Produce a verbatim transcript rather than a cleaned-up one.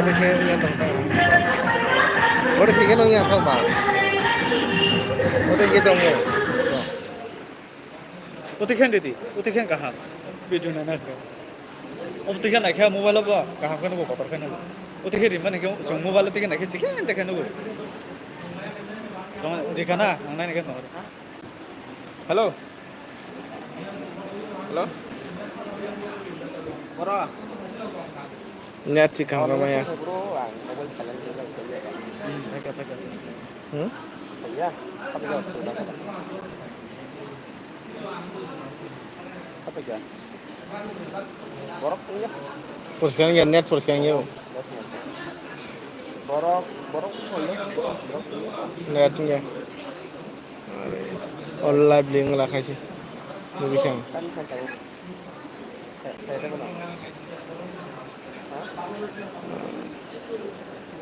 Oro khe no ya thok ba. Oro khe tongo. Uti khen didi, uti khen kaham. Video nana khe. Uti khen naikhe mobile bo kaham khe nugo kotor khe nugo. Uti khe rimani khe chwng mobile uti khe naikhe chikhe ente khe nugo. Tong dikha na, ang nai khe tong. Hello. Hello. Boro. Net si kaham maya. Bro, ang mobile silent khe. Hmm, thaka, thaka. Hmm? Ya, apa ya? Apa ya? Borok wngya. Poriskar wngya, net poriskar wngya. Borok, borok wngya. Net wngya. Are, all live link la khaisi. Nugui khe ang. Kan kan tang. Saya, saya mana? Hah?